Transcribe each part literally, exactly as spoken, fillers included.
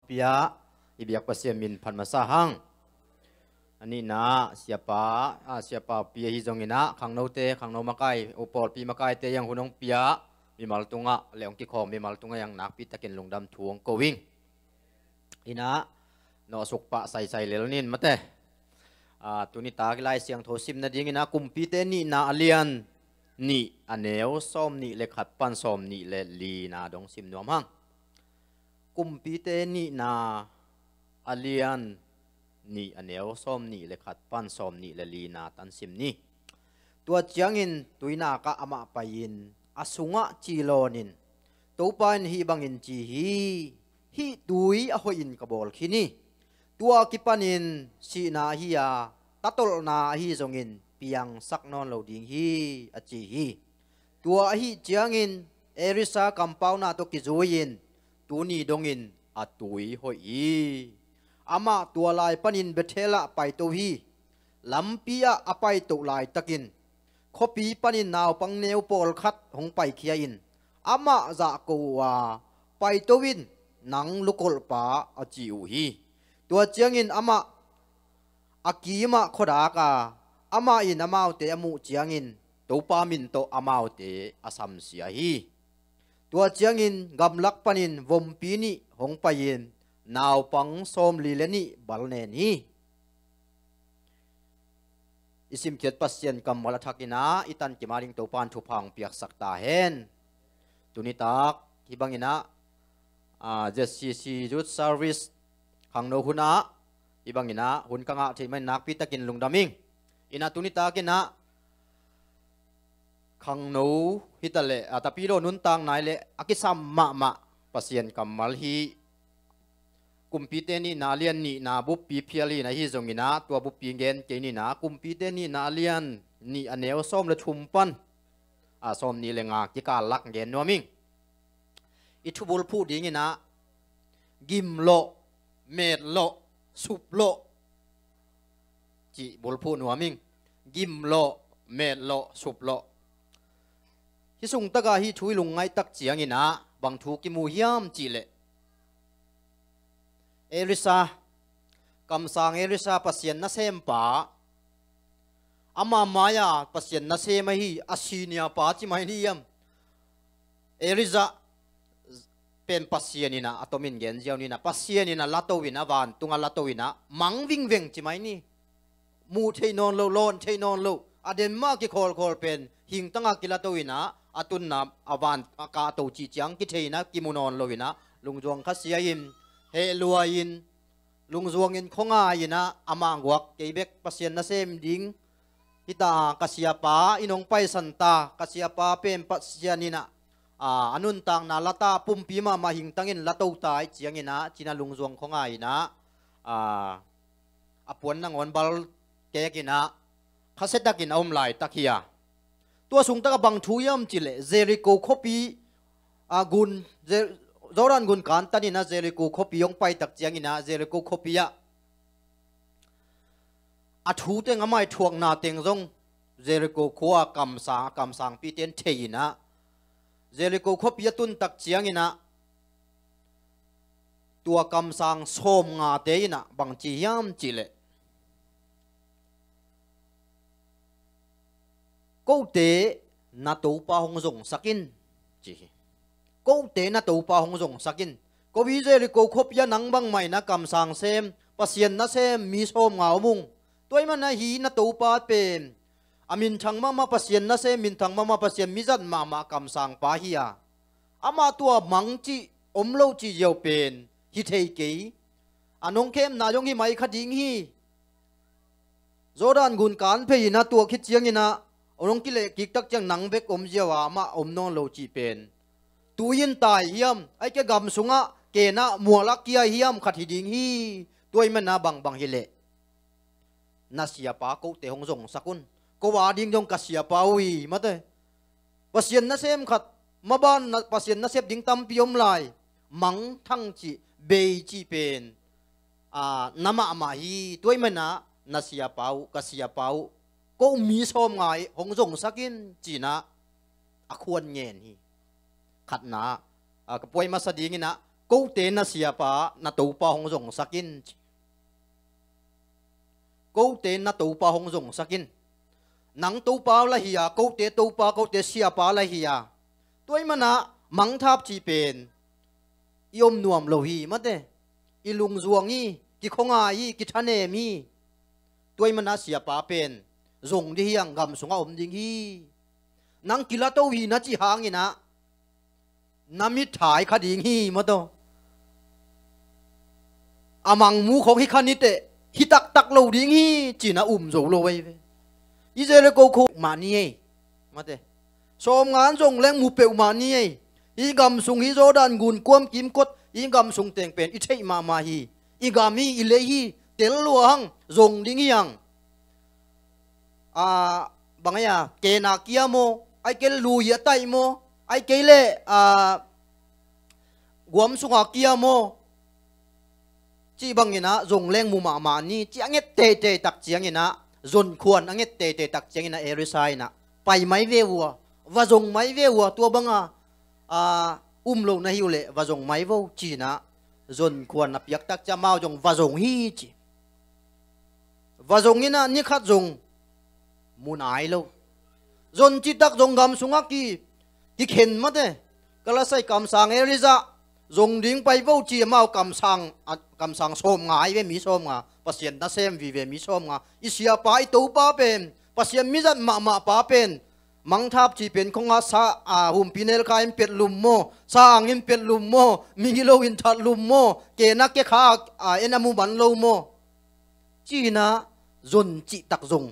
Pia, i biak Pasian min phat masa hang. A nihna, siapa, a, siapa pi ahi zongin ah, khangnote, khangno makai, upawlpi makaite, yang hun hong pia, mimal tungah, le hong kikhawm, mimal tungah, yang nakpi takin lungdam thu hong ko ing. Inah, nawhsuk pah saisai lel nin mate. A, tuni tak i Lai Siangtho sim nadingin ah, Kumpite nihna a lian nih a neu sawm nih le khat pan sawm nih le lina dong sim nuam hang. Kumpite nihna a lian nih a neu sawm nih le khat pan sawm nih le lina tan sim ni. Tua ciangin tuinak ah amah pai-in a sungah ci lawnin, Topa in hih bangin ci hi, hih tui a hoihin ka bawl khin hi. Tua kipanin sihna ahi a, tatolhna ahi zongin piangsak nawn lo ding hi, a ci hi. Tua ahi ciangin Elisha kampauna tawh kizui-in tuni dongin a tui hoih hi. Amah tua lai panin Bethel ah paito hi. Lampi ah a paitoh laitakin khuapi panin naupang neu pawlkhat hong paikhia in amah zahko uh a, paito in, nang lukolhpa, a ci uh hi. Tua ciangin amah a kimah khuadak a, amah in amaute a muh ciangin Topa min tawh amaute a samsia hi. Tua ciangin gamlak panin vompi nih hong pai-in naupang sawmli le nih bal nen hi. I simkhiat Pasian kammal a thakin ah i tankim a ding Topa in thupha hong piaksak ta hen. Tuni tak hih bangin ah, a, Z C C Youth Service khangno hun ah hih bangin ah hun ka ngah theih manin nakpi takin lungdam ing. Inah tuni takin ah khangno hi ta leh, a, tapidaw nuntak nai leh a kisam mahmah Pasian kammal hi. Kumpite nihna a lian nihna buppi phial hi-in ahi zongin ah, tua buppi gen kei ni-in ah, Kumpite nihna a lian nih a neu sawm le thum pan, a, sawm nih le nga kikal lak gen nuam ing. I thubulphuh dingin ah, gimlawh, metlawh, suplawh, cih bulphuh nuam ing. Gimlawh, metlawh, suplawh. Hih sung tak ah hih thu i lungngaih tak ciangin ah bang thu kimu hiam cih leh, Elisha, kamsang Elisha, Pasian nasempa, ama mai-a Pasian nasem ahi a senior pa ci mai ni hiam? Elijah pen Pasian in ah, a tomin gen ziau ni-in ah, Pasian in ah lato in ah, vantung ah lato in ah mang vingveng ci mai ni. Muh theih nawn lo, lawn theih nawn lo, a den mah kikhawlkhawl pen hingtang ah kilato in ah, a tunna a van a kahto cih ciang kithei in ah kimu nawn lo in ah, lungzuang khasia in, heh lua in, lungzuang in khuangai in ah, amah guak, kei bek Pasian nasem ding hi ta, ka siapa in hong paisan ta, ka siapa pen Pasian in ah, a, a nuntakna la ta, pumpi mahmah hingtang in lato ta ahih ciangin ah, ci-in ah lungzuang khuangai in ah, a, a puan nangawn bal kek in ah, khasia takin a om laitak hi a. Tua sung tak ah bang thu hiam cih leh, Jericho khuapi, a, gun, Je-, Jordan gun kantan in ah Jericho khuapi hong pai tak ciangin ah, Jericho khuapi ah a thu teng, a maithuakna teng zong Jericho khua kamsang, a kamsangpite in thei in ah, Jericho khuapi a tun tak ciangin ah, tua kamsang sawmngate in ah bang ci hiam cih leh, "Kote na Topa hong zongsak in," ci hi. "Kote na Topa hong zongsak in. Ko i Jericho khuapi ah nang bangmah in ah kamsang sem, Pasian nasem mi sawmnga om ung. Tua ahih manin ah hih na Topa pen a minthang mahmah Pasian nasem, minthang mahmah Pasian, mizat mahmah kamsangpa hi a, amah tua mang cih om lo cih ziau pen hi thei kei. A nong khemna zong hi mai kha ding hi. Jordan gun kan phei in ah, tua khit ciangin ah, a nong kileh kik tak ciang nang bek om ziau a, amah om nawn lo cih pen tu-in tai hiam, ahih kei leh gam sungah ken ah mual ah kia hiam khat hi ding hi. Tua ahih manin ah bangbang hi leh na siapa kote hong zongsak un. Ko a ding zong ka siapa uh hi," mate. Pasian nasem khat, maban na, Pasian nasep ding tampi om lai. Mangthang cih, bei cih pen, a, na mahmah hi. Tua ahih manin ah na siapa uh, ka siapa uh, ko mi sawmnga hong zongsak in, ci-in ah a khuan ngen hi. Khatna, a, ka puai masa dingin ah, Kote na siapa, na topa hong zongsak in. Kote na topa hong zongsak in. Nang topa la hi a, kote topa, kote siapa la hi a, tua ahih manin mangthap cih pen i om nuam lo hi, mate. I lungzuang hi, kikhongai hi, kithanem hi. Tua ahih manin siapa pen zong ding hi hang, gam sungah om ding hi. Nang kilato hi na cih hangin ah, na mit thai kha ding hi, mate. A mangmu khong hi kha ni teh, hi taktak lo ding hi, ci-in ah um zo lo ahi ve. I Jericho khuk mah ni ei, mate. Sawmnga in zong leng mu peuhmah ni ei. Hih gam sung, hih Jordan gun kuam kimkot, hih gam sung teng pen i theih mahmah hi. I gam hi, i lei hi, tel lua hang, zong ding hi hang. A, bang ei a, kena kia maw, ahih kei leh lui a taih maw, ahih kei leh, a, guam sunga kia maw, cih bangin ah zong leng mu mahmah ni, ci a nget teitei tak ciangin ah, zonkhuan a nget teitei tak ciangin ah Elisha in ah, pai mai ve uh a, va zong mai ve uh a, tua banga, a, um lo na hi uh leh va zong mai vo, ci-in ah zonkhuan a piak tak ciang amau zong va zong hi ci. Va zong in ah ni khat zong mu nai lo. Zon cih tak zong gam sungah ki, kikhen, mate. Ka la sai kamsang Elijah zong ding pai vo ci, amau kamsang, a, kamsang sawmnga ahi ve, mi sawmnga. Pasian nasem vive mi sawmnga. I siapa, i topa pen, Pasian mizat mahmah pa pen, mangthap cih pen khong ah sa, a, humpi nelkha in pet lum maw, sa ang in pet lum maw, migilo in that lum maw, kena kekha, a, en a mu man lo maw, ci-in ah zon cih tak zong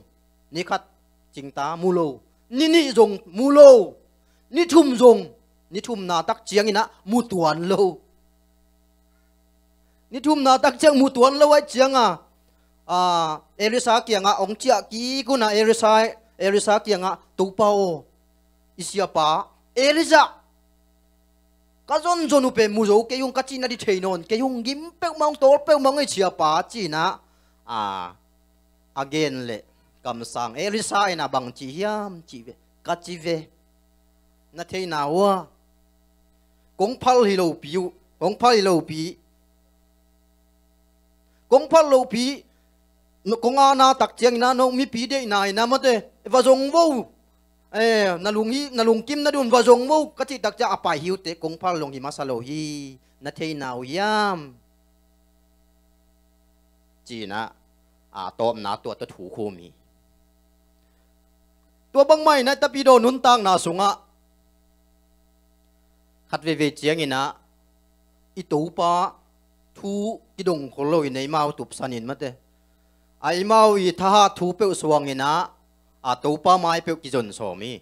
ni khat cingta mu lo. Ni nih zong mu lo. Ni thum zong, ni thumna tak ciangin ah mu tuan lo. Ni thumna tak ciang mu tuan lo ahih ciangin ah, a, Elisha kiangah hong ciah kik un ah, Elisha, Elisha kiangah, Topa aw, i siapa Elijah ka zonzon uh pen mu zo kei ung, ka cihna ding thei nawn kei ung, gim peuhmah ung, tawl peuhmah ung ei siapa, ci-in ah, a, a gen leh kamsang Elisha in ah bang ci hiam cih ve, ka ci ve. Na theihna uh ah, kong phal hi lopi uh, kong phal hi lopi, kong phal lopi, no, kong ana tak ciangin ah, no mipi deihna in ah, mate, va zong vo. Eh, na lung hi, na lungkim na ding un va zong vo, ka cih tak ciang a pai hi uh teh, kong phal zong hi masa lo hi, na theihna uh hiam, ci-in ah, a tawpna tua tawh thu khum hi. Tua bangmah in ah, tapidaw nuntakna sungah khat veivei ciangin ah, i Topa thu kidong khol lo in, eimau tupsan in, mate, a, eimau i thahat thu peuh suang in ah, a, Topa mai peuh kizon sawm hi.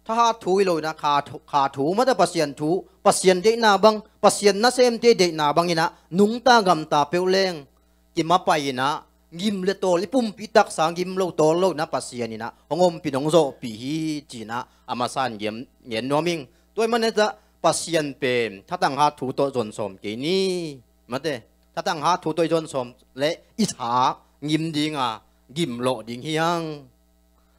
Thahat thu hi lo in ah, kha thu, kha thu, mate, Pasian thu, Pasian deihna bang, Pasian nasemte deihna bangin ah, nungta gamta peuh leng kimapai in ah, gim le tawl, i pumpi taksa gim lo tawl lo in ah, Pasian in ah hong ompih, hong zawhpih hi, ci-in ah a masa in gen, gen nuam ing. Tua ahih manin ah Pasian pen thatang hat thu tawh zon sawm kei ni, mate. Thatang hat thu tawh i zon sawm leh i tha gim ding a, gim lawh ding hi hang.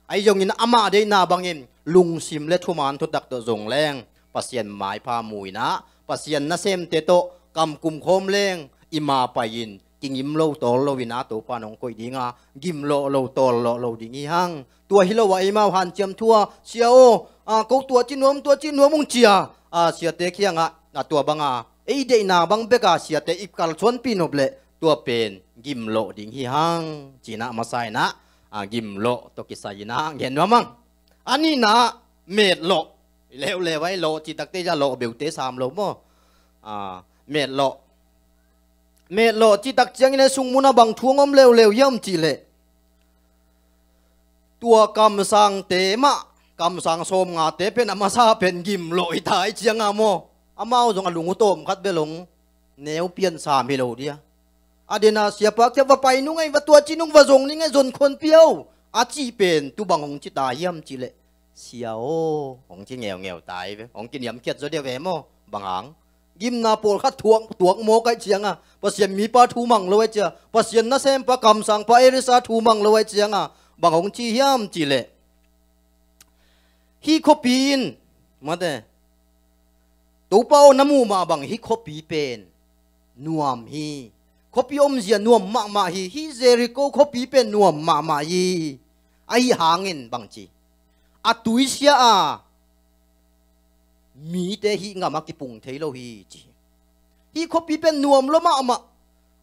Ahi zongin amah deihna bangin lungsim le thuman thutak tawh zong leng, Pasian maipha mu in ah, Pasian nasemte tawh kam kum khawm leng, i ma pai-in kingim lo tawl lo in ah, Topa in hong koih ding a, gim lawh lo, tawl lawh lo ding hi hang. Tua hi lo ah, eimau hanciam thu ah, Sia aw, a, ko tua ci nuam, tua ci nuam ung, ci-a, a, siate kiangah, a, tua banga ei deihna bang bek a siate i kalsuanpih nop leh, tua pen gim lawh ding hi hang, ci-in ah a masa in ah, a, gim lawh tawh kisai in ah gen nuam ing. A nihna ah, met lawh. Leuleu ah, lawh cih tak teh, a lawh beute sam lo maw. A, met lawh. Met lawh cih tak ciangin ah, sung mun ah bang thu hong om leuleu hiam cih leh, tua kamsangte mah, kamsang sawmngate pen a masa pen gim lawh hi ta ahih ciangin ah maw, amau zong a lung uh tawm khat bel hong neu pian sam hi lo ding a. A den a, Siapa kiang va pai nung ei, va tua ci nung, va zong ning ei, zon khuanpi aw, a cih pen tu bang hong ci ta hiam cih leh, Sia aw, hong ci ngeungeu ta hi ve. Hong kiniamkhiat zaw deuh ve maw. Bang hang? Gimna pawlkhat tuak, tuak mawk ahih ciangin ah, Pasian mipa thu mang lo ahih ciangin, Pasian nasempa, kamsangpa Elisha thu mang lo ahih ciangin ah, bang hong ci hiam cih leh, hih khuapi in, mate, Topa aw, na muh mah bang hih khuapi pen nuam hi. Khuapi omzia nuam mahmah hi. Hih Jericho khuapi pen nuam mahmah hi. Ahi hangin bang ci, a tuisia a mite hih gam ah kipung thei lo hi ci. Hih khuapi pen nuam lua mahmah.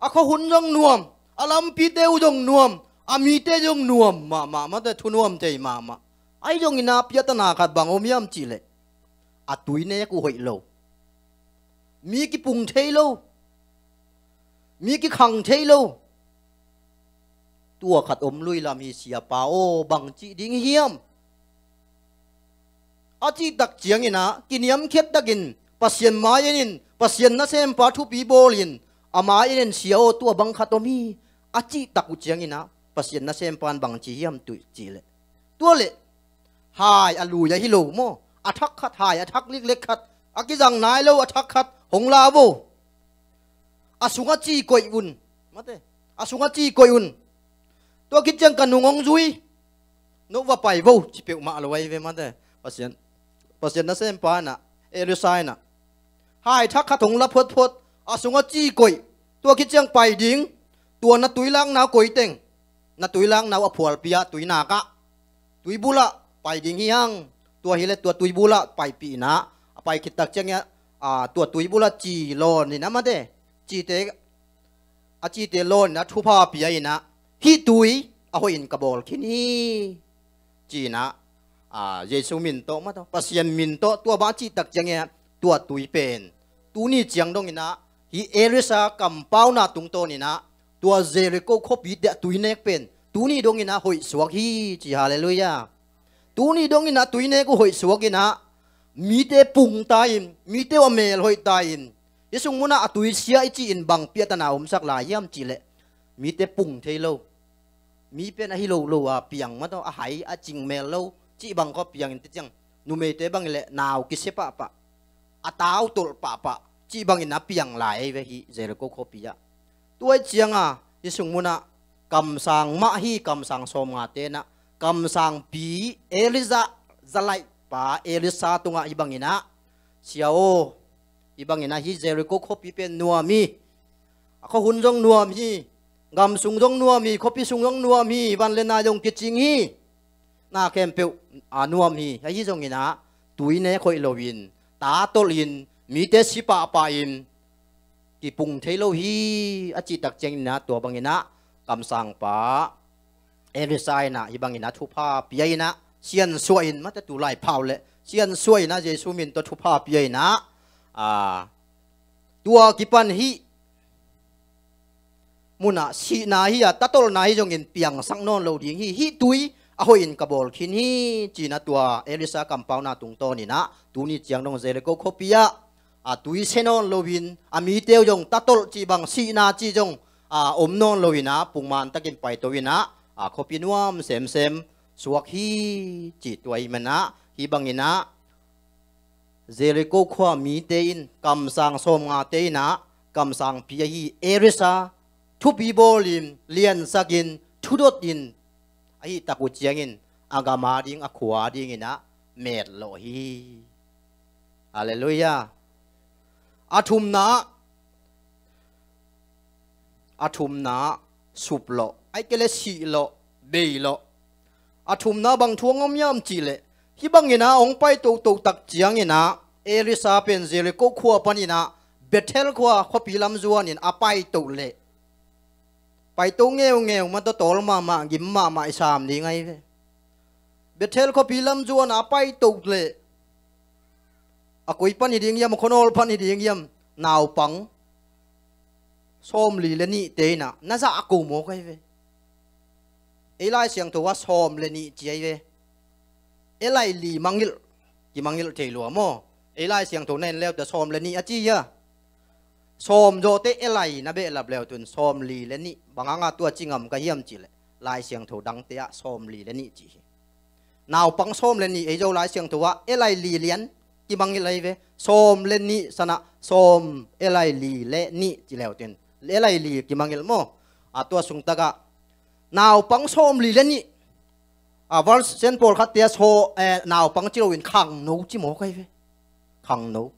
A khuahun zong nuam, a lampite uh zong nuam, a mite zong nuam mahmah, mate, thunuam thei mahmah. Ahi zongin a piatana khat bang om hiam cihleh, a tuinek uh hoih lo, mi kipung thei lo, mi kikhang thei lo. Tua khat om lui lam hi, siapa aw, bang cih ding hiam? A cihtak ciangin ah kiniamkhiat takin Pasian mai-en in, Pasian nasempa thupi bawlin, a mai-en in, sia aw, tua bang khat om hi, a cihtak uh ciangin ah Pasian nasempa in bang ci hiam tuh cihleh, tua leh hai a lui ahi lo maw, a thak khat, hai a thak liklek khat, a kizang nai lo a thak khat hong la vo. A sungah ci koih un, mate, a sungah ci koih un. Tua khit ciang ka nung hong zui, no va pai vo, ci peuhmah lo ahi ve, mate. Pasian, Pasian nasempa in ah, Elisha in ah, hai thak khat hong la photphot, a sungah ci koih. Tua khit ciang pai ding, tua na tuilakna uh koi teng, na tuilakna uh a phualpi ah tuinak ah, tuibul ah pai ding hi hang. Tua hileh tua tuibul ah paipih in ah, a pai khittak ciangin ah, tua tuibul ah ci lawn in ah, mate, cite, a cite lawn in ah thupha pia in ah, hih tui a hoihin ka bawl khin hi, ci-in ah, Jesu min tawh, mate, Pasian min tawh tua bang a cihtak ciangin ah, tua tui pen tuni ciang dongin ah hih Elisha kampauna tungtawn in ah, tua Jericho khuapi teh a tuinek pen tuni dongin ah hoihsuak hi ci. Halleluiah. Tuni dongin ah tuinek uh hoihsuak in ah, mite pungta in, mite uh a mel hoihta in, hih sung munah a tuisia i cih in bang piatana omsak lai hiam cihleh, mite pung thei lo, mi pen ahi lo lo a piang, mate, a hai a cing mel lo cih bang khawng piangin, tua ciang numeite bang leh nau kisia pahpah, a tau tolh pahpah cih bangin a piang lai ahi ve hih Jericho khuapi ah. Tua ahih ciangin hih sung munah kamsang mah hi, kamsang sawmngate in ah, kamsangpi Elijah zalaihpa Elisha tungah hih bangin ah, sia aw, hih bangin ah hih Jericho khuapi pen nuam hi, a khuahun zong nuam hi, gam sung zong nuam hi, khuapi sung zong nuam hi, van le nai zong kicing hi, na khempeuh a nuam hi. Ahi zongin ah tuinek hoih loin, tatolh in, mite si pahpah in, kipung thei lo hi, a cihtak ciangin ah tua bangin ah kamsangpa Elisha in ah hih bangin ah thupha pia in ah, siansuah in, mate, tu lai phau leh siansuah in ah Jesu min tawh thupha pia in ah, tua kipan hih munah sihna hi a, tatolhna hi zongin piangsak nawn lo ding hi. Hih tui a hoihin ka bawl khin hi, ci-in ah tua Elisha kampauna tungtawn in ah tuni ciang dong Jericho khuapi ah, a, tui sia nawn loin, a mite uh zong tatolh cih bang, sihna cih zong, a, om nawn loin ah, pungman takin paito in ah, a, khuapi nuam semsem suak hi, cih tua ahih man ah, hih bangin ah Jericho khua mite in, kamsang sawmngate in ah, kamsangpi ahi Elisha thupi bawlin, liansakin, thudot in, ahih tak uh ciangin, a gam ading, a khua adingin ah metlawh hi. Halleluiah. A thumna, a thumna, suplawh, ahih kei leh sihlawh, beilawh. A thumna bang thu hong om hiam cihleh, hih bangin ah hong pai toto tak ciangin ah, Elisha pen Jericho khua panin ah Bethel khua, khuapi lam zuanin a paito leh, paito ngeungeu, mate, tawl mahmah, gim mahmah, i sam ding ahi ve. Bethel khuapi lam zuan a paito leh, a koi pan hi ding hiam, a khuanawl pan hi ding hiam, naupang sawmli le nihte in ah na zahko mawk ahi ve. Ei Lai Siangtho ah sawm le nih ci ahi ve. Elai li mangilh, kimangilh thei lua maw? Ei Lai Siangtho na en leute sawm le nih a ci hia? Sawm zawhte elai na behlap leutun sawmli le nih, bang hanga tua ci ngam ka hiam cihleh, Lai Siangtho dangte ah sawmli le nih ci hi. Naupang sawm le nih, ei Zo Lai Siangtho ah elai li lian kimangilh ahi ve. Sawm le nih sanah sawm, elai li le nih ci leutun, elai li kimangilh maw? A, tua sungtakah naupang sawmli le nih, a, version pawlkhatte ah saw, eh, naupang ci loin khangno ci mawk ahi ve. Khangno.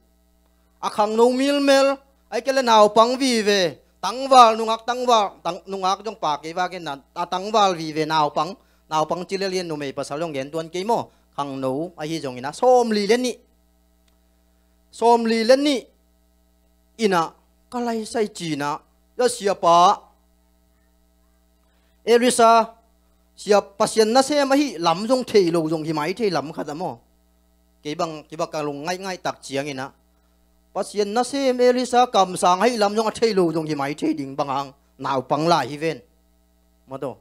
a khangno milmel, ahih kei leh naupang vive, tangval nungak, tangval, tang, nungak zong pha kei vak in a, a tangval vive naupang, naupang ci lel in numei pasal zong gen tuan kei maw, khangno ahi zongin a, sawmli le nih, sawmli le nih in a, ka laisai ci in a, a siapa Elisha, sia, Pasian nasem ahih lam zong thei lo zong hi mai thei lam khat a maw. Kei bang, kei bang ka lung ngaihngaih tak ciangin a, Pasian nasem Elisha kamsang ahih lam zong a thei lo zong hi mai thei ding, bang hang, naupang lai hi ven. Maw taw.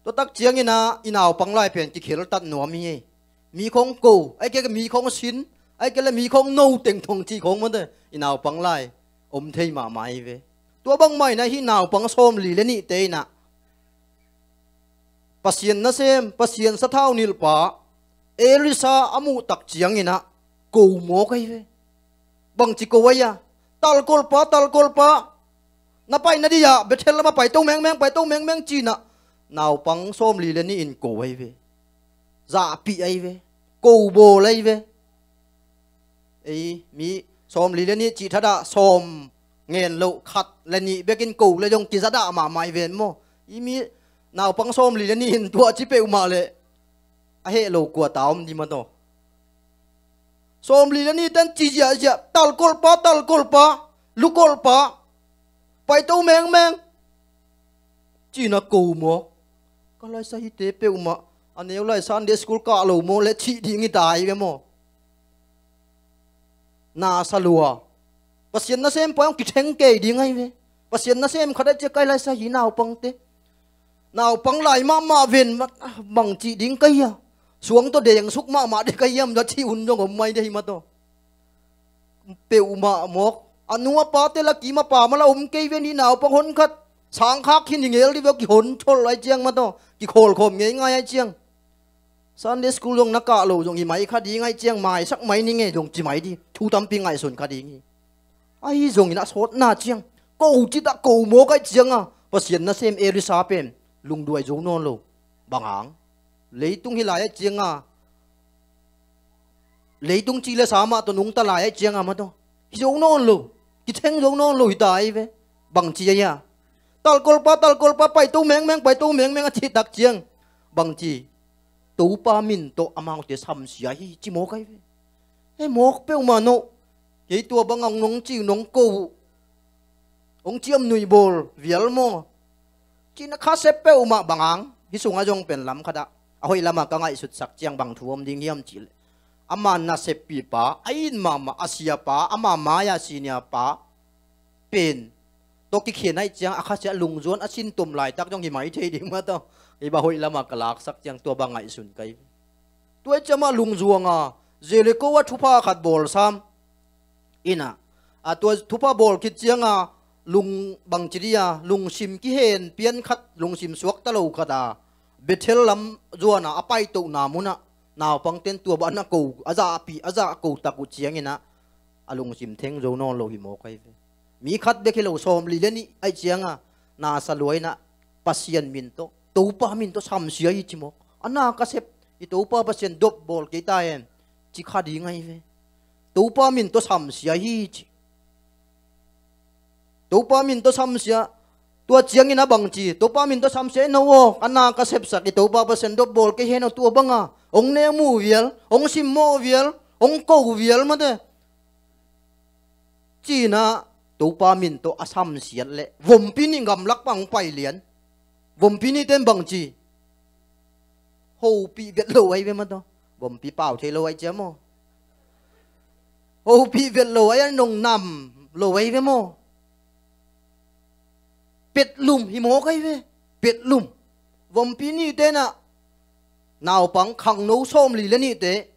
Tua tak ciangin a, i naupang lai pen kikheltat nuam hi. Mi khong ko, ahih kei leh mi khong sin, ahih kei leh mi khong no teng thong cih khong maw taw, i naupang lai om thei mahmah hi ve. Tua bangmah in a, hih naupang sawmli le nihte in a, Pasian nasem, Pasian sathau nilhpa Elisha a muh tak ciangin a, ko mawk ahi ve. Bangci ko ahi a, talkolpa, talkolpa, na pai nading ah Bethel lam ah paito mengmeng, paito mengmeng ci in a, naupang sawmli le nih in ko ahi ve. Zahpih ahi ve. Ko bawl ahi ve. Ei, mi sawmli le nih cih thadah sawm ngen loh, khat le nih bekin ko le zong kizadah mahmah hi ven maw. Ei, mi naupang sawmli le nih in tua ci peuhmah leh a heh lo kua ta om ding maw taw. Sawmli le nihte in ci ziahziah, talkolpa, talkolpa, lukolpa, paito mengmeng ci in a ko mawk. Ka laisai hite peuhmah, a neu lai Sunday school kah lo maw leh cih ding hi ta ahi ve maw. Na sa lua. Pasian nasem pa hong kitheng kei ding ahi ve. Pasian nasem khat ahih ciang ka laisai hi naupangte. Naupang lai mahmah ven, ah, bang cih ding ka hi a. Suang tawh deng suk mahmah ding ka hi hiam, a cih hun zong om mai ding hi maw taw. Peuhmah mawk. A nu a pate la kim a pam a la om kei ven, hih naupang honkhat sangkhak khin hi ngel ding ve, kihon tholh ahih ciang maw taw, kikhawlkhawm ngeingai ahih ciang. Sunday school zong na kah lo zong hi mai kha ding ahih ciang, maisak mai ning e zong ci mai ding, thu tampi ngaihsun kha ding hi. Ahi zongin a sawtna ciang, ko cih tak ko mawk ahih ciang a, Pasian nasem Elisha pen lungduai zo nawn lo. Bang hang? Leitung hi lai ahih ciang a, leitung ci le sa mah tawh nungta lai ahih ciang a maw taw, hi zo nawn lo, kitheng zo nawn lo hi ta ahi ve. Bangci ahi a, talkolpa, talkolpa, paito mengmeng, paito mengmeng a cih tak ciang, bangci, Topa min tawh amaute samsia hi ci mawk ahi ve. He, mawk peuhmah no. Kei tua bang hong nong ci uh, nong ko uh, hong ciamnuih bawl vial maw ci in a, kha sep peuhmah. Bang hang? Hih sungah zong pen lam khat ah a hoih lamah ka ngaihsutsak ciang bang thu om ding hiam cih leh, ama naseppihpa, a it mahmah a siapa, ama mai-a senior pa pen tawh kikhen ahih ciang a khasia lungzuan a sintom laitak zong hi mai thei ding maw taw. Hih bang hoih lamah ka laksak ciang tua bang ngaihsun ka hi. Tua ahih ciang amah lungzuang a, Jericho ah thupha khat bawl sam in a, a tua thupha bawl khit ciang a, lung, bangci ding a, lungsim kihen pian khat, lungsim suakta lo khat a, Bethel lam zuan a a paitohna mun ah naupangte'n tua bang a ko, a zahpih, a zah ko tak uh ciangin a, a lungsim theng zo nawn lo hi mawk ahi ve. Mi khat bek hi lo, sawmli le nih ahih ciang a, na sa lua in a, Pasian min tawh, Topa min tawh samsia hi ci mawk. A na ka sep, i Topa Pasian dop bawl kei ta hen ci kha ding ahi ve. Topa min tawh samsia hi ci. Topa min tawh samsia. Tua ciangin a bangci, Topa min tawh samsia in a, aw, a na ka sepsak, i Topa Pasian dop bawl kei hen aw, tua bang a hong neu mu vial, hong simmawh vial, hong ko vial maw te ci in a, Topa min tawh a samsiat leh vompi nih gamlak pan hong pai lian. Vompi nihte in bangci, hopih vet lo ahi ve maw taw. Vompi pau thei lo ahih ciang maw, hopih vet lo ahi a, nong nam lo ahi ve maw. Petlum hi mawk ahi ve. Petlum. Vompi nihte in a, naupang khangno sawmli le nihte,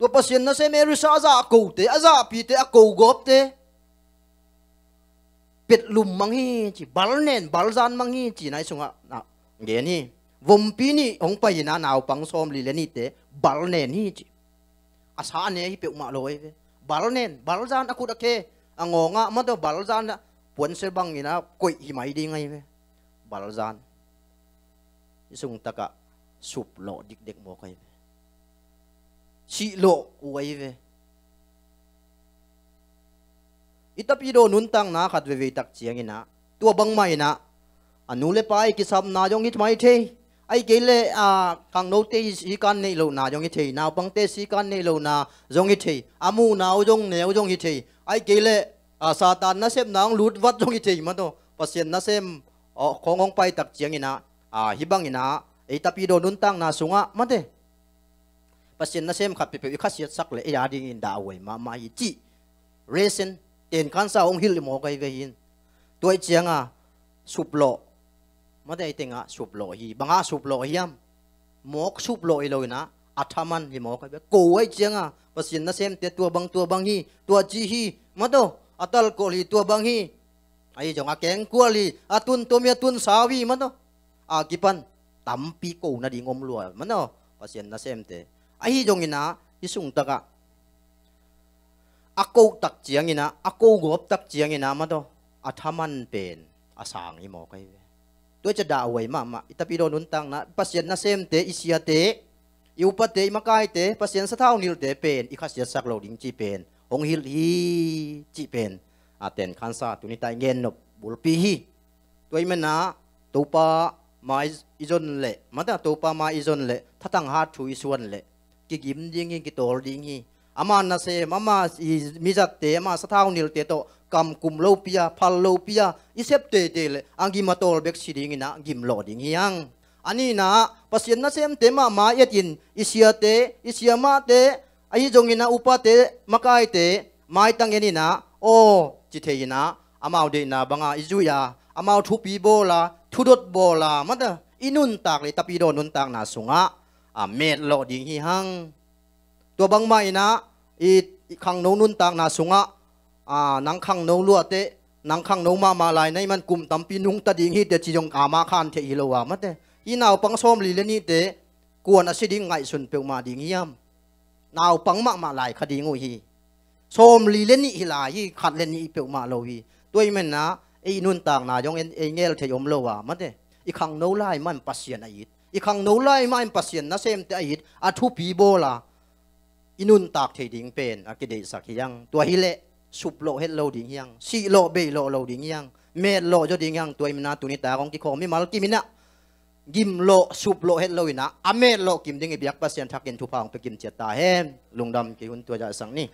tua Pasian nasem Elisha a zah kote, a zahpihte, a ko gawpte petlum mang hi ci, balnen balzan mang hi ci, nai sungah na gen hi. Vompi nih hong pai in a, naupang sawmli le nihte balnen hi ci. A sa a ne hi peuhmah lo ahi ve. Balnen balzan, a khut a khe, a ngawng ah maw taw, balzan ah puansel bangin a koih hi mai ding ahi ve. Balzan. I sung tak ah sup lawh dikdek mawk ahi ve. Sih lawh uh ahi ve. I tapidaw nuntakna khat veivei tak cianginah tua bangmah inah a nu le pa i kisapna zong hi mai thei. Ahi kei leh a khangnote i sikan neih lohna zong hi thei. Naupangte sikan neih lohna zong hi thei. A muhna uh zong neu zong hi thei. Ahi kei leh a Satan nasepna hong lutvat zong hi thei mataw. Pasian nasem khawng hong pai tak cianginah a hih banginah ei tapidaw nuntakna sungah mate Pasian nasem khat peuhpeuh i khasiatsak leh ei a dingin dahhuai mahmah hi cih. Resen tenkhansa hong hilh i mawk ahi ve hin. Tua ih cianga suplawh mate ei tengah suplawh hi. Bangah suplawh hiam? Mawk suplawh hi loinah a thaman hi mawk ahi ve. Ko ahi cianga Pasian nasemte tua bang tua bang hi, tua ci hi mataw. A talkol hi, tua bang hi. Ahi zong a kengkual hi, a tun tom hi, a tun sau hi mataw. A kipan tampi ko nading om lua mataw Pasian nasemte. Ahi zonginah hih sungtakah a ko tak cianginah, a ko gawp tak cianginah mataw a thaman pen a sang hi mawk ahi ve. Tua cia dahhuai mahmah i tapidaw nuntakna Pasian nasemte, i siate, i upate, i makaite, Pasian sathau nilhte pen i khasiatsak lo ding cih pen hong hilh hi cih pen a tenkhansa tunitah i ngennop bulpi hi. Tua ih manah Topa mai i zon leh mata Topa mai i zon leh thatang hat thu i suan leh kigim ding hi, kitawl ding hi. Ama nasem, ama i mizatte, ama sathau nilte tawh kamkum lopi a, phal lopi a i sep teitei leh a gim a tawl bek si dinginah gimlawh ding hi hang. A nihna ah Pasian nasemte mahmah i etin i siate, i siamahte, ahi zonginah upate, makaite maitang eninah aw ci thei inah amau deihna banga i zuih a, amau thupi bawl a, thudot bawl a mata i nuntak leh i tapidaw nuntakna sungah a metlawh ding hi hang. Tua bangmah inah i khangno nuntakna sungah a nang khangno luateh, nang khangno mahmah lai na i man kum tampi nungta ding hi teh ci zong ama khan theih hi lo a mate. Hih naupang sawmli le nihte kuan a si ding ngaihsun peuhmah ding hiam? Naupang mahmah lai kha ding uh hi. Sawmli le nih hi lai hi, khat le nih peuhmah lo hi. Tua ih manah ei nuntakna zong ei ngel thei om lo a mate. I khangno lai mah in Pasian a it, i khangno lai mah in Pasian nasemte a it, a thupi bawl a i nuntak thei ding pen a kideihsak hi hang. Tua hileh suplawh het lo ding hi hang, sihlawh beilawh lo ding hi hang, metlawh zaw ding hi hang. Tua ih manah tunitak hong kikhawm mimal kim inah gimlawh suplawh het loinah a metlawh kim ding i biak Pasian thakin thupha hong pia kim ciat ta hen. Lungdam kei hun tua zahsak ni.